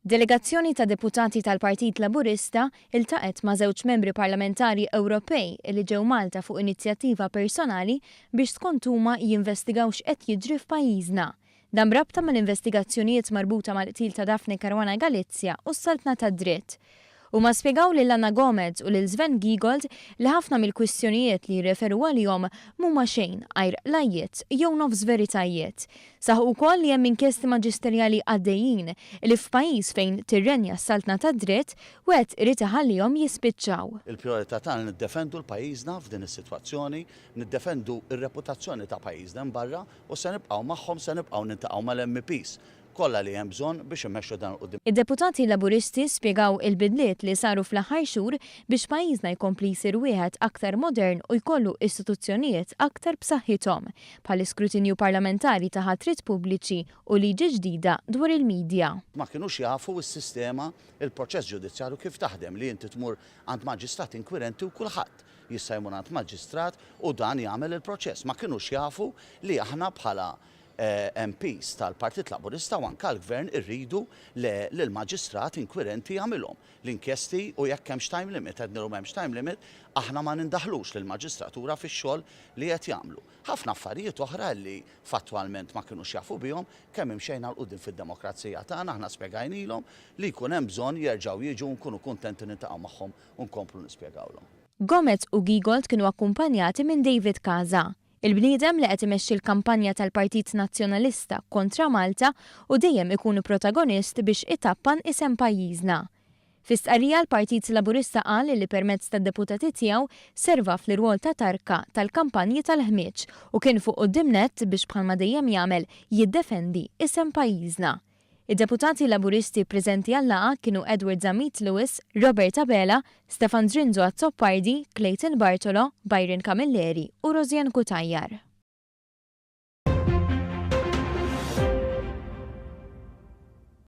Delegazzjoni ta' deputati tal-Partit Laburista iltaqgħet ma' żewġ membri parlamentari Ewropej li ġew Malta fuq inizjattiva personali biex skont huma jinvestigaw x'qed jiġri f'pajjiżna. Dan b'rabta mal-investigazzjonijiet marbuta mal-qtil ta' Daphne Caruana Galizia u s-saltna tad-dritt. Huma spjegaw lil Anna Gomez u lil Sven Giegold li ħafna mill-kwistjonijiet li jirreferu għalihom m'huma xejn għajr qlajjiet jew nofs veritajiet. Saħqu wkoll li hemm inkjesti maġisterjali għaddejjin li f'pajjiż fejn tirrenja s-saltna tad-dritt, wieħed irid iħallihom jispiċċaw. Il-prijorità tagħna niddefendu 'l pajjiżna f'din is-sitwazzjoni, niddefendu r-reputazzjoni ta' pajjiżna hemm barra u se nibqgħu magħhom, se nibqgħu niltaqgħu mal-MEPs kollha li hemm bżonn biex immexxu dan 'il quddiem. Id-deputati Laburisti spjegaw il-bidliet li saru fl-aħħar xhur biex pajjiżna jkompli jsir wieħed aktar modern u jkollu istituzzjonijiet aktar b'saħħithom, bħall-iskrutinju parlamentari ta' ħatriet pubbliċi u liġi ġdida dwar il-media. Ma kinux jafu s-sistema, il-proċess ġudizzjarju kif taħdem, li inti tmur għand maġistrat inkwirenti u kulħadd jista' jmur għand maġistrat u dan jagħmel il-proċess. Ma kinux jafu li aħna bħala MPs tal-Partit Laburista u anke l-Gvern irridu li l-Maġistrat inkwirenti jagħmilhom l-inkjesti u jekk hemmx time limit, għednilhom m'hemmx time limit, aħna ma nindaħlux lill-Maġistratura fix-xogħol li qed jagħmlu. Ħafna affarijiet oħra li fattwalment ma kinux jafu bihom, kemm imxejna 'l quddiem fid-demokrazija tagħna, aħna spjegajnilhom li jkun hemm bżonn jerġgħu jiġu u nkunu kuntenti niltaqgħu magħhom u nkomplu nispjegawlhom. Gomez u Giegold kienu akkumpanjati minn David Casa. Il-bniedem li qed imexxi l-kampanja tal-Partit Nazzjonalista kontra Malta u dejjem ikun protagonist biex itappan isem pajjiżna. Fi stqarrija l-Partit Laburista qal li permezz tad-deputati tiegħu serva fl-irwol ta' tarka tal-kampanji tal-ħmieġ u kien fuq quddiem nett biex bħalma dejjem jagħmel jiddefendi isem pajjiżna. Id-deputati Laburisti preżenti għal-laqgħa kienu Edward Zammit Lewis, Robert Abela, Stefan Zrinzo Azzopardi, Clayton Bartolo, Byron Camilleri u Rosianne Cutajar.